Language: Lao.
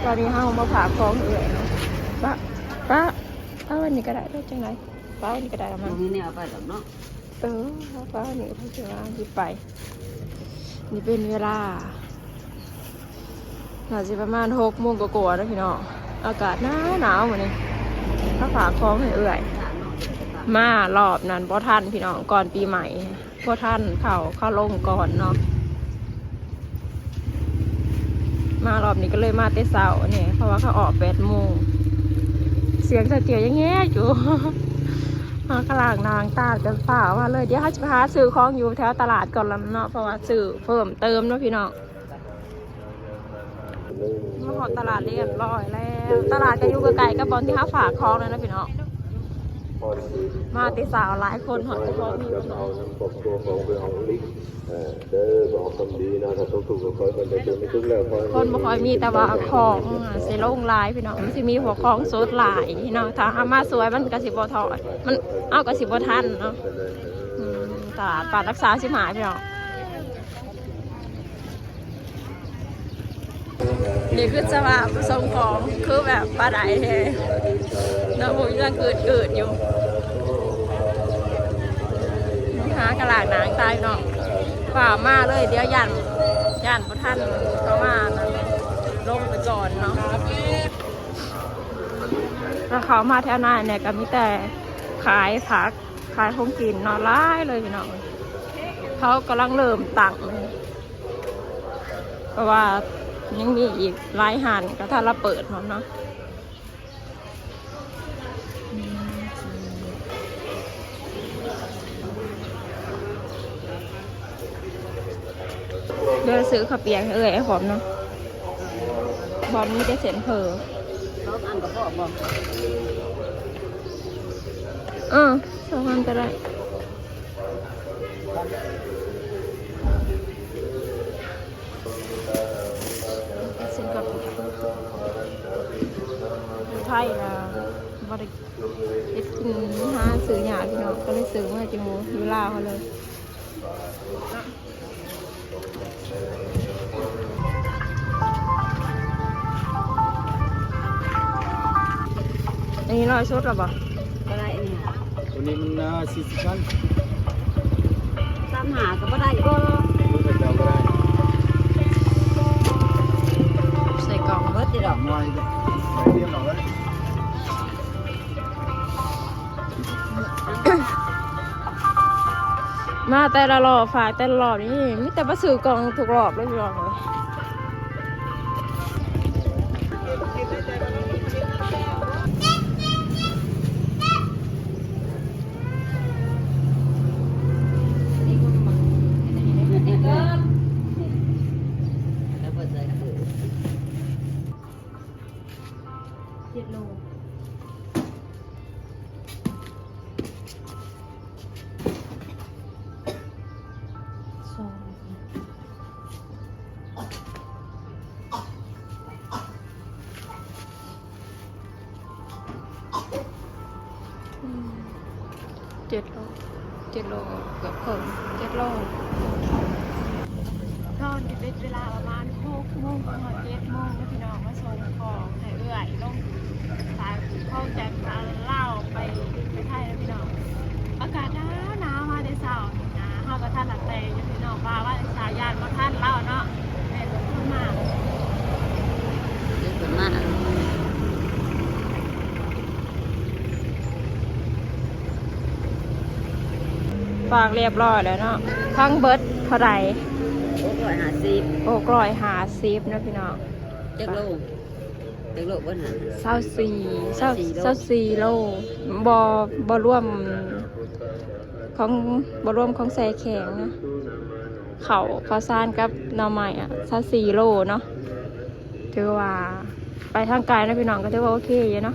ຕອນນີ້ເຮົາມາຝາກຂອງເອື້ອຍເນາະ. ປະ ປະ ປະໄວ້ນີ້ກໍໄດ້ ເຮັດຈັ່ງໃດ? ປະໄວ້ນີ້ກໍໄດ້ລະມັ້ງ. ບໍ່ມີແນວເອົາໄປດອກເນາະ. ເອີ ປະໄວ້ນີ້ກໍຊິວ່າຊິໄປ. ນີ້ເປັນເວລາ ໜ້າຊິປະມານຫົກໂມງກວ່າໆເນາະພີ່ນ້ອງ. ອາກາດໜາວໆມື້ນີ້. ມາຝາກຂອງໃຫ້ເອື້ອຍ. ມາລອບນັ້ນບໍ່ທັນພີ່ນ້ອງ ກ່ອນປີໃໝ່. ບໍ່ທັນເຂົ້າ ເຂົາລົງກ່ອນເນາະ. ມາລອບນີ້ກໍເລີຍມາແຕ່ເຊົ້າແດ່ ເພາະວ່າເຂົາອອກແປດໂມງ. ສຽງສະເຈຍແຍງແຍຢູ່. ເຮົາກຳລັງນັ່ງຕາກັນຟ້າວມາເລີຍ. ດຽວເຮົາຊິໄປຫາຊື້ຂອງຢູ່ແຖວຕະຫຼາດກ່ອນລະເນາະ ເພາະວ່າຊື້ເພີ່ມເຕີມເນາະພີ່ນ້ອງ. ມາຮອດຕະຫຼາດຮຽບຮ້ອຍແລ້ວ. ຕະຫຼາດກໍຢູ່ໃກ້ໆກັບບ່ອນທີ່ເຮົາຝາກຂອງນັ້ນນະພີ່ນ້ອງ. ມາແຕ່ເຊົ້າຫຼາຍຄົນ ຮອດແຕ່ພໍມີ. ເອີ ເດີ ບໍ່ອອກຄຳດີເນາະ ຖ້າຕົກທຸກກໍຄ່ອຍເພິ່ນໄດ້ຕົກໃນທຸກແລ້ວ ຄົນບໍ່ຄ່ອຍມີ ແຕ່ວ່າຂອງຊິລົງຫຼາຍພີ່ນ້ອງ ມັນຊິມີພວກຂອງສົດຫຼາຍເນາະ. ຖ້າເຮົາມາສວຍມັນກໍຊິບໍ່ທອດ ມັນ ເອົາກໍຊິບໍ່ທັນເນາະ. ອືມ ຕະຫຼາດປາດຫຼັກສາມສິບຫ້າພີ່ນ້ອງ. ນີ້ຄືສະພາບສົ່ງຂອງ ຄືແບບປານໃດແທ້ເນາະ ບໍ່ມີທາງກືດໆຢູ່. ຫາກະລາກນາງຕາຍເນາະ ຟ້າວມາເລີຍ ດຽວຢ້ານ ຢ້ານບໍ່ທັນເຂົ້າມານະ ລົງໄປກ່ອນເນາະ. ແລ້ວເຂົ້າມາແຖວໜ້ານີ້ກໍມີແຕ່ຂາຍຜັກ ຂາຍຂອງກິນເນາະ ຫຼາຍເລີຍພີ່ນ້ອງ. ເຂົາກຳລັງເລີ່ມຕັ້ງ ເພາະວ່າຍັງມີອີກຫຼາຍຮ້ານກໍທັນລະເປີດເນາະ. ດຽວຊື້ເຂົ້າປຽກໃຫ້ເອື້ອຍອ້າຍຫອມເນາະ ບ່ອນມີແຕ່ເສັ້ນເຝີ. ສອງອັນກໍພໍບໍ່? ເອີ ສອງອັນກໍໄດ້. ເສັ້ນເຂົ້າປຽກ ຢູ່ໄທນະ ບໍ່ໄດ້ເຮັດກິນ ຫາຊື້ຍາກພີ່ນ້ອງ ກໍເລີຍຊື້ມາຢູ່ ຢູ່ລາວເຮົາເລີຍ. ອັນນີ້ຮ້ອຍສຸດແລ້ວບໍ່? ບໍ່ໄດ້ອັນນີ້ ຕົວນີ້ມັນ ເອີ ສີ່ສິບພັນ ສາມຫ້າກໍບໍ່ໄດ້ບໍ່? ເບິ່ງແລ້ວຈະບໍ່ໄດ້ ໃສ່ກ່ອງເບິດຕິດອກ ໜ້ອຍດຽວ ໜ້ອຍດຽວເອົາເລີຍ. ມາແຕ່ລະລອບ ຝາກແຕ່ລະລອບນີ້ ມີແຕ່ມາຊື້ກ່ອງທຸກລອບເລີຍພີ່ນ້ອງເອີຍ. ເຈັດໂລ ສອງ ອືມ ເຈັດໂລ ເຈັດໂລ ເກືອບເຄິ່ງ ເຈັດໂລ. ຕອນນີ້ເປັນເວລາປະມານຫົກໂມງ ຮອດເຈັດໂມງແລ້ວພີ່ນ້ອງ ມາສົ່ງຂອງໃຫ້ເອື້ອຍລົງ ຂອງຈາກລາວໄປ ໄປໄທແລ້ວພີ່ນ້ອງ. ອາກາດໜາວໆ ມາແຕ່ເຊົ້ານີ້ນະ ເຮົາກໍທັນລະແຕ່ງຢູ່ພີ່ນ້ອງ ວ່າວ່າແຕ່ເຊົ້າ ຢ້ານບໍ່ທັນລາວເນາະ. ແມ່ນເພິ່ນມາ ເພິ່ນມາ ຝາກຮຽບຮ້ອຍແລ້ວເນາະ. ທັງເບິດເທົ່າໃດ? ຫົກຮ້ອຍຫ້າສິບ ຫົກຮ້ອຍຫ້າສິບເນາະພີ່ນ້ອງ. ຈັກໂລ? ຈັກໂລເບິດຫັ້ນ? ຊາວສີ່ ຊາວສີ່ໂລ ຊາວສີ່ໂລ ບໍ່ ບໍ່ລວມຂອງ ບໍ່ລວມຂອງແຊ່ແຂງນະ. ເຂົ້າ ເຂົ້າສານກັບໜໍ່ໄມ້ອະ ຊາວສີ່ໂລເນາະ. ຖືວ່າໄປທາງໄກເນາະພີ່ນ້ອງ ກໍຖືວ່າໂອເຄຢູ່ເນາະ.